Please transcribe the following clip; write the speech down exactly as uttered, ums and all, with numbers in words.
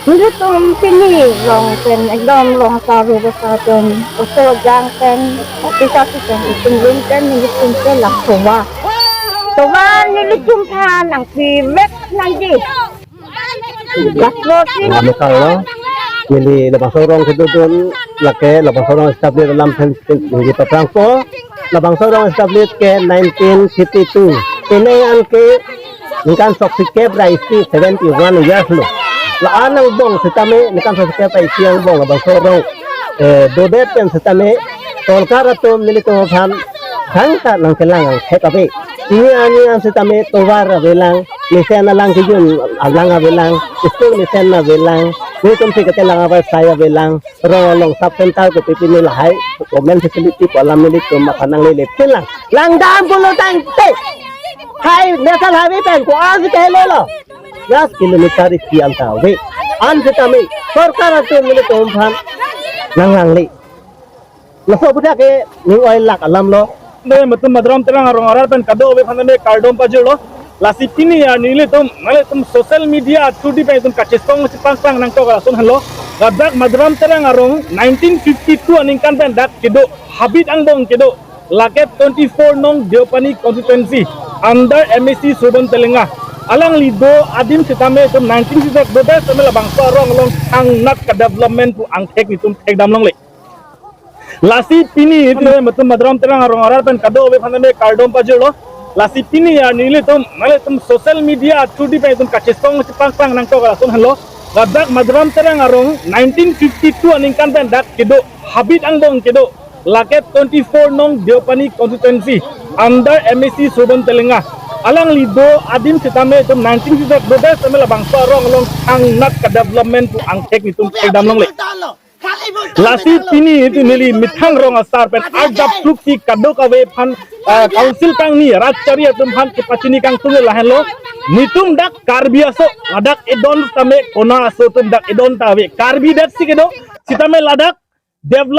Nelitum pini rong pen ekdom rong asar ru asar pen oso jang pen office pen itum ring pen nelitum ke la tovar. Tovar nelitum aphan nangpivek nangji. Gas lo tin. Nami kalo, neli labangso arong kedodun, lake labangso arong establish alam pen neli paprangpo. Labangso arong establish ke nineteen fifty-two. Pini an ke ningkan sok sikep ra isi, seventy-one years lo. La-an angbong sitame ningkan sok sikep ra isi angbong labangso arong, eh, dodet pen sitame sorkar atum nelitum aphan thangta nangkelang angthek ave. Pini arni an sitame tovar avelang, mesen alang kejun alang avelang, school mesen avelang, nelitum si kelang ave sai avelang, rong along sub center kopi pini lahai, government facility pu alam nelitum aphan nanglele pinlang. Langdam pulo tangte. Hai, national highway pen ko-an si kehelo lo. Last kilometer isi anta ave. An sitame sorkar atum nelitum aphan nanglangle. Laso aphuthak ke ning oilak alam lo. Nelitum Madiram Terang arong arat pen kadokave aphan name kardom pajirlo. Lasi pini arni nelitum, nelitum social media through di pen itum kachesong si pangplang nangkok lason henlo. Ladak Madiram Terang arong nineteen fifty-two aningkan pen dak kedo, habit angbong kedo. Lake twenty-four nong Deopani constituency under M A C Surbon Telenga. Alangli do adim sitame itum nineteen sixty-six do best tame labangso arong along thangnat ka development pu angthek nelitum thekdam longle. Lasi pini itum Madiram Terang arong arat pen kadokave aphan name kardom pajirlo. Lasi pini arni nelitum, nelitum social media through di pen itum kachesong si pangplang nangkok lason henlo. Ladak Madiram Terang arong nineteen fifty-two aningkan pen dak kedo, habit angbong kedo. Lake twenty-four nong Deopani constituency under M A C Surbon Telenga. Alangli do adim sitame itum nineteen sixty-six do best tame labangso arong along thangnat ka development pu angthek nelitum thekdam longle. Lasi pini itum neli methang rong asar pen arjap thuk si kadokave aphan, eh, council kangni rat chari atum aphan kepachini kangtung lahenlo. Nelitum dak Karbi aso, ladak edon tame kona aso atum dak edon ta ave. Karbi det si kedo, sitame ladak develop